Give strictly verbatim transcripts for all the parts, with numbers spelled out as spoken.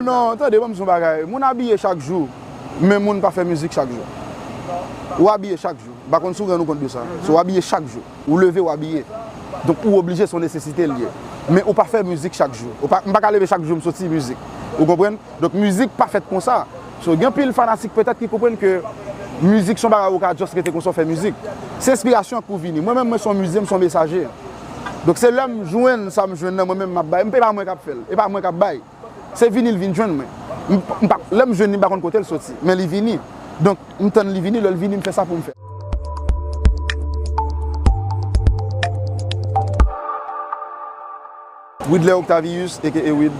Non, tande, ban m di w yon bagay. Moun abiye chak jou, men moun pa fè mizik chak jou. Ou abiye chak jou. M pa konn si w rann ou kont de sa. So, ou abiye chak jou. Ou leve, ou abiye. Donk, ou oblije, se yon nesesite l ye. Men ou pa fè mizik chak jou. Ou pa, m pa ka leve chak jou, m soti mizik. Ou konprann? Donk, mizik pa fèt konsa. So, gen anpil fanatik petèt ki konprann ke mizik se yon bagay ou ka just rete konsa w fè mizik. Se enspirasyon an k pou vini. Mwen menm, mwen se yon mizisyen, m se yon mesaje. Donk, se lè m jwenn sa m jwenn nan, mwen menm m ap bay. M, e pa mwen k ap fè l. E pa mwen k ap bay. Se vini l vin jwenn mwen. M, m pa, lè m jwenn li, m pa konn kote l soti, men li vini. Donk, m tann li vini, lè l vini, m fè sa pou m fè. Widler Octavius, aka Wid.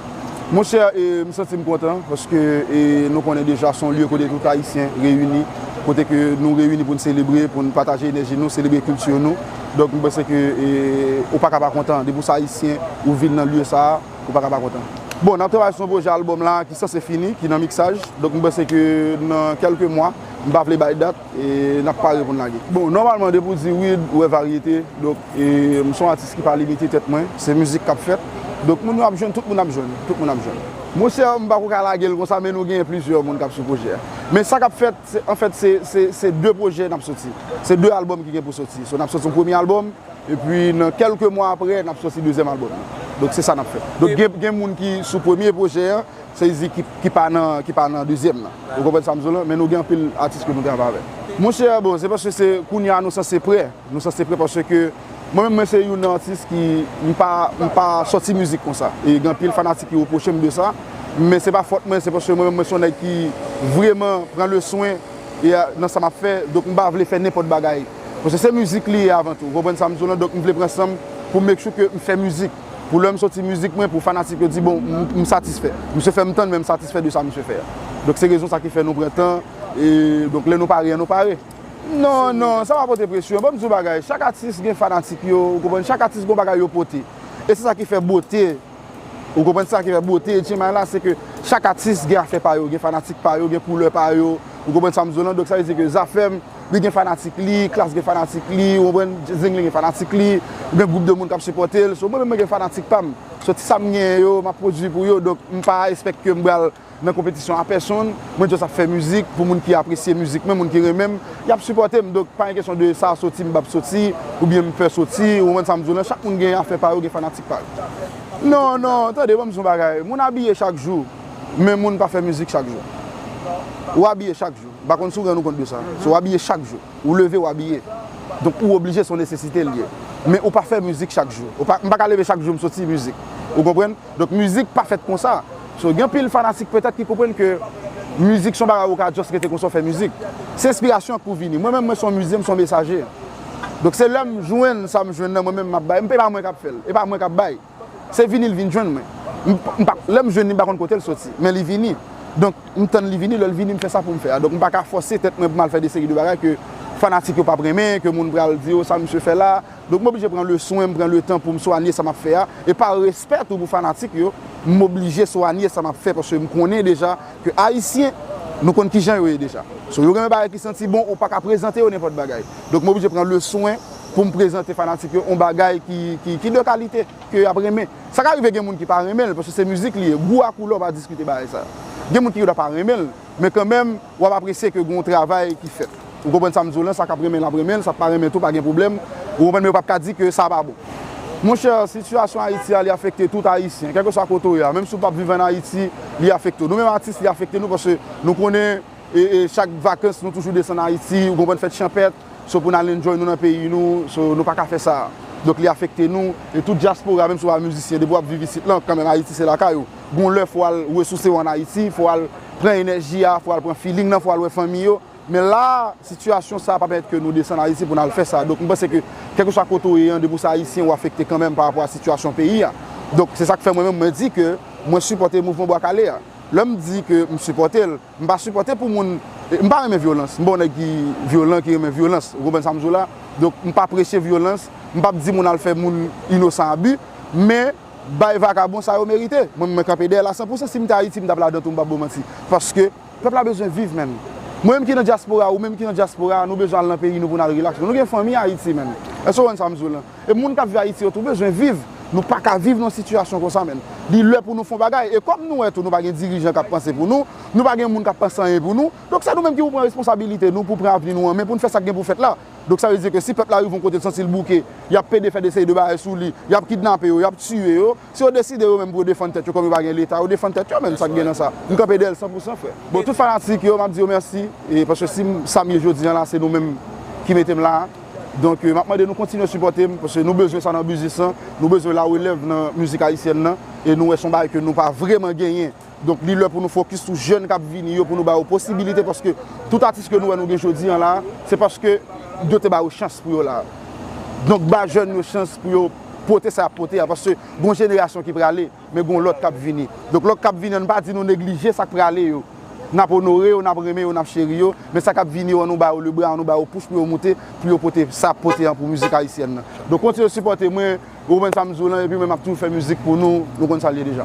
Monchè, e, m santi m kontan, paske, e, nou konnen deja se yon lye kote tout Ayisyen reyini, kote ke nou reyini pou n selebre, pou n pataje enèji nou, selebre kilti nou. Donk, m panse ke, e, ou pa ka pa kontan. Depi w se Ayisyen, ou vin nan lye sa a, ou pa ka pa kontan. Bon, n ap travay sou yon pwojè albòm la ki sanse fini, ki nan miksaj. Donk, m panse ke nan kèlke mwa, m pa vle bay dat, e n ap pare pou n lage. Bon, nòmalman, depi w di Wid, ou wè varyete. Donk, e, m se yon atis ki pa limite tèt mwen. Se mizik k ap fèt. Donk, moun yo ap jwenn, tout moun ap jwenn. Tout moun ap jwenn. Monchè, m pa ko ka lage l konsa, men nou genyen plizyè moun k ap sou pwojè a. Men sa k ap fèt, se, anfèt, se, se, se de pwojè n ap soti. Se de albòm ki gen pou soti. So, n ap soti yon premye albòm, epi nan kèlke mwa apre, n ap soti dezyèm albòm nan. Donk, se sa n ap fè. Donk, gen, gen moun ki sou premye pwojè an, se di ki, ki pa nan, ki pa nan dezyèm nan. Ou konprann sa m di w lan? Men nou gen anpil atis ke nou travay avèk. Monchè, bon, se paske se kounye a nou sanse prè. Nou sanse prè paske mwen menm, mwen se youn nan atis ki m pa, m pa sòti mizik konsa. E gen anpil fanatik ki repwoche m de sa. Men se pa fòt mwen, se paske mwen menm, mwen se yon nèg ki vrèman pran le swen e, a, nan sa m ap fè, donk m pa vle fè nenpòt bagay. Paske se mizik li ye avan tou, ou konprann sa m di w lan, donk m vle pran san m pou m make sure ke m fè mizik. Pou lè m soti mizik mwen, pou fanatik yo di, bon, m, m satisfè. Misye fè m tann, men m satisfè de sa misye fè a. Donk se rezon sa ki fè nou pran tan, e donk lè nou pare an, nou pare. Non, non, sa pa pote presyon. Ban m di w bagay, chak atis gen fanatik yo, ou konprann, chak atis gen bagay yo pote. E se sa ki fè bote Ou konprann sa ki fè bote H M I la, se ke chak atis gen afè pa yo, gen fanatik pa yo, gen koulè pa yo. Ou konprann sa m di w lan? Donk sa vle di ke Zafèm, li gen fanatik li, Klass gen fanatik li, ou konprann, Zenglen gen fanatik li, ou gen gwoup de moun k ap sipòte l. So, mwen menm mwen gen fanatik pa m. So, ti sa m genyen yo, m ap pwodui pou yo. Donk, m pa espèk ke m pral nan konpetisyon a pèsonn, mwen just ap fè mizik pou moun ki apresye mizik mwen, moun ki renmen m, y ap sipòte m. Donk, pa gen kesyon de sa soti, m p ap soti, oubyen m pè soti, ou konprann sa m di w lan, chak moun gen afè pa yo, gen fanatik pa yo. Non, non, tande, ban m di w yon bagay. Moun abiye chak jou, men moun pa fè mizik chak jou. Ou abiye chak jou. M pa konn si w rann ou kont de sa. So, w abiye chak jou. Ou leve, w abiye. Donk, ou oblije, se yon nesesite l ye. Men ou pa fè mizik chak jou. Ou pa, m pa ka leve chak jou, m soti mizik. Ou konprann? Donk, mizik pa fèt konsa. So, gen anpil fanatik petèt ki konprann ke mizik se yon bagay ou ka just rete konsa w fè mizik. Se enspirasyon an k pou vini. Mwen menm, mwen se yon mizisyen, m se yon mesaje. Donk, se lè m jwenn sa m jwenn nan, mwen menm m ap bay. M, e pa mwen k ap fè l. E pa mwen k ap bay. Se vini l vin jwenn mwen. M, m pa, lè m jwenn li, m pa konn kote l soti, men li vini. Donk, m tann li vini, lè l vini, m fè sa pou m fè a. Donk, m pa ka fòse tèt mwen pou m al fè de seri de bagay ke fanatik yo p ap renmen, ke moun pral di, "O, sa misye fè la." Donk, m oblije pran le swen, m pran le tan pou m swanye sa m ap fè a. E pa respè tou pou fanatik yo, m oblije swanye sa m ap fè, paske m konnen deja ke Ayisyen, nou konn kijan yo ye deja. So, yo renmen bagay ki santi bon, ou pa ka prezante yo nenpòt bagay. Donk, m oblije pran le swen pou m prezante fanatik yo yon bagay ki, ki, ki de kalite, ke y ap renmen. Sa ka rive gen moun ki pa renmen l, paske se mizik li ye. Gou a koulè, w pa diskite bagay sa. Gen moun ki gentan pa renmen l, men kanmenm, w ap apresye ke gen yon travay ki fèt. Ou konprann sa m di w lan, sa k ap renmen l ap renmen l, sa k pa renmen tou pa gen pwoblèm. Ou konprann, men yo p ap ka di ke sa pa bon. Monchè, sitiyasyon Ayiti a, li afekte tout Ayisyen, kèlkeswa kote w ye a. Menm si w p ap viv ann Ayiti, li afekte w. Nou menm atis, li afekte nou, paske nou konnen, e, e, chak vakans, nou toujou desann Ayiti, ou konprann, fèt chanpèt. So, pou n al enjoy nou nan peyi nou, so, nou pa ka fè sa. Donk, li afekte nou. E tout dyaspora, menm si w pa mizisyen, depi w ap viv isit lan, kanmenm Ayiti se lakay ou. Gon lè, fò w al resouse w ann Ayiti, fò w al pran enèji a, fò w al pran feeling nan, fò w al wè fanmi yo. Men la, sitiyasyon sa a pa pèmèt ke nou desann Ayiti pou n al fè sa. Donk, m panse ke, kèlkeswa kote w ye an, depi w se Ayisyen, ou afekte kanmenm pa rapò a sitiyasyon peyi a. Donk, se sa k fè mwen menm, mwen di ke mwen sipòte mouvman Bwa Kale a. Lè m di ke m sipòte l, m pa sipòte pou moun, e, m pa renmen vyolans. M pa yon nèg ki vyolan, ki renmen vyolans. Ou konprann sa m di w la? Donk, m pa preche vyolans. M p ap di moun al fè moun inosan abi. Men, bay vakabon sa yo merite. Mwen, mwen kanpe dèyè l a san pou san. Si m te Ayiti, m t ap ladan tou, m p ap ba w manti. Paske pèp la bezwen viv, menn. Mwen menm ki nan dyaspora, ou menm ki nan dyaspora, nou bezwen al nan peyi nou pou n al rilaks. Nou gen fanmi Ayiti, menn. Èske w konprann sa m di w lan? E moun k ap viv Ayiti yo tou bezwen viv. Nou pa ka viv nan sitiyasyon konsa, menn. Li lè pou nou fè yon bagay. E kòm nou wè tou, nou pa gen dirijan k ap panse pou nou, nou pa gen moun k ap panse anyen pou nou. Donk, se nou menm ki pou pran responsabilite nou, pou pran avni nou an men, pou n fè sa k gen pou fèt la. Donk, sa vle di ke si pèp la rive yon kote, l santi l bouke, y ap pede fè de seri de bagay sou li, y ap kidnape yo, y ap tiye yo. Si yo deside yo menm pou yo defann tèt yo, kòm yo pa gen Leta, yo defann tèt yo, menn, sa k gen nan sa. M kanpe dèyè l san pou san, frè. Bon, tout fanatik yo, m ap di yo mèsi, e paske si m, sa m ye jodi a la, se nou menm ki mete m la. Donk, e, m ap mande nou kontinye sipòte m, paske nou bezwen sa nan biznis lan, nou bezwen larelèv nan mizik ayisyèn nan, e nou wè se yon bagay ke nou pa vrèman genyen. Donk, li lè pou nou fokis sou jèn k ap vini yo, pou nou ba yo posibilite, paske tout atis ke nou wè nou gen jodi a la, se paske yo te ba yo chans pou yo la. Donk, ba jèn yo chans pou yo pote sa y ap pote a, paske gon jenerasyon ki prale, men gon lòt k ap vini. Donk, lòt k ap vini an, n pa di nou neglije sa k prale yo. N ap onore yo, n ap renmen yo, n ap cheri yo, men sa k ap vini yo, an nou ba yo lebra, an nou ba yo pous pou yo moute, pou yo pote sa y ap pote an pou mizik ayisyèn nan. Donk, kontinye sipòte mwen, ou konprann sa m di w lan, epi mwen, m ap toujou fè mizik pou nou, nou konn sa l ye deja.